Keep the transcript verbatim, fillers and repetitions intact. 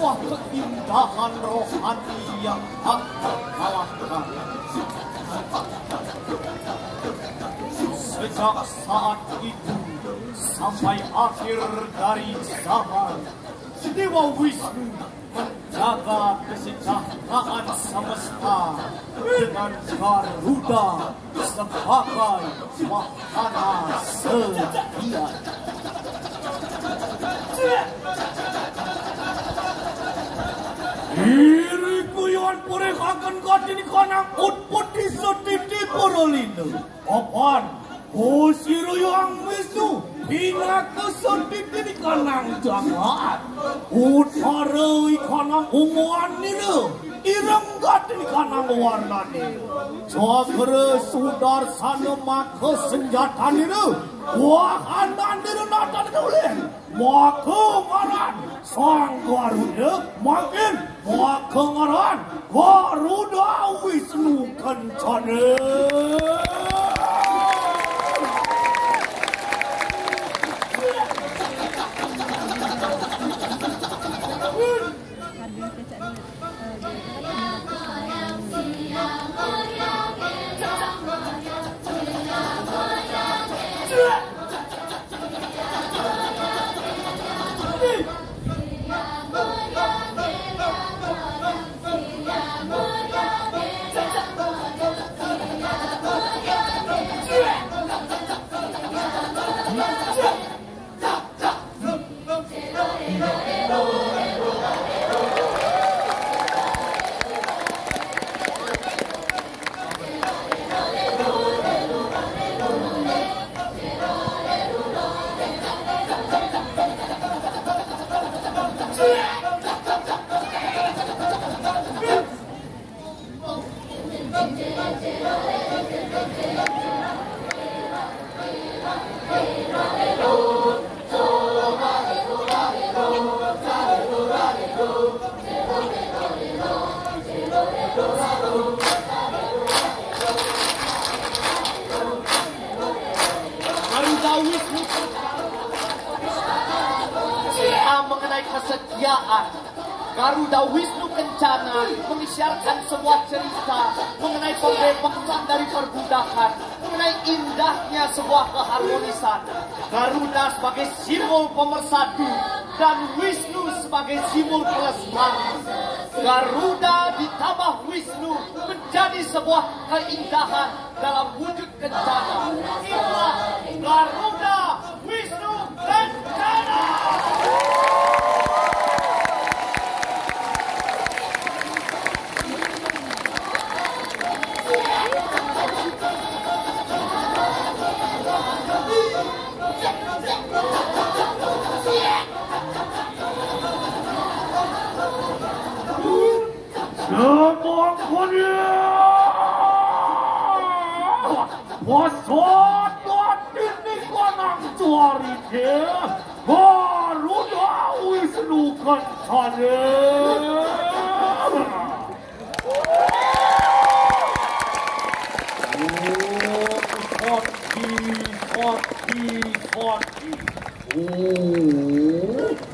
Keindahan rohani yang tak terkalahkan. Sejak saat itu sampai akhir dari zaman, Dewa Wisnu menjaga kesejahteraan semesta dengan Garuda sebagai wahana setia. Iri kuyon purih akan kadini kanang utput di setiti purulina. Papan, Gusti Hyang Wisnu, pinaka setiti di kanang jagat. Utara ikanang unguan nira, ireng gati ikanang warnane. Cakra sudarsana maka senjatanira, wahananira natan ulin. Maka ngaran Sang Garuda mangkin maka ngaran Garuda Wisnu Kencana. Garuda Wisnu Kencana mengenai kesetiaan. Garuda Wisnu Kencana mengisyaratkan sebuah cerita mengenai pembebasan dari perbudakan, mengenai indahnya sebuah keharmonisan. Garuda sebagai simbol pemersatu dan Wisnu sebagai simbol pelestari. Garuda ditambah Wisnu menjadi sebuah keindahan dalam wujud kencana. Inilah Garuda Wisnu Kencana. Semangkuni pasat dini kanang cuarite Garuda Wisnu Kencana. Oh, sakti, sakti, sakti. Oh.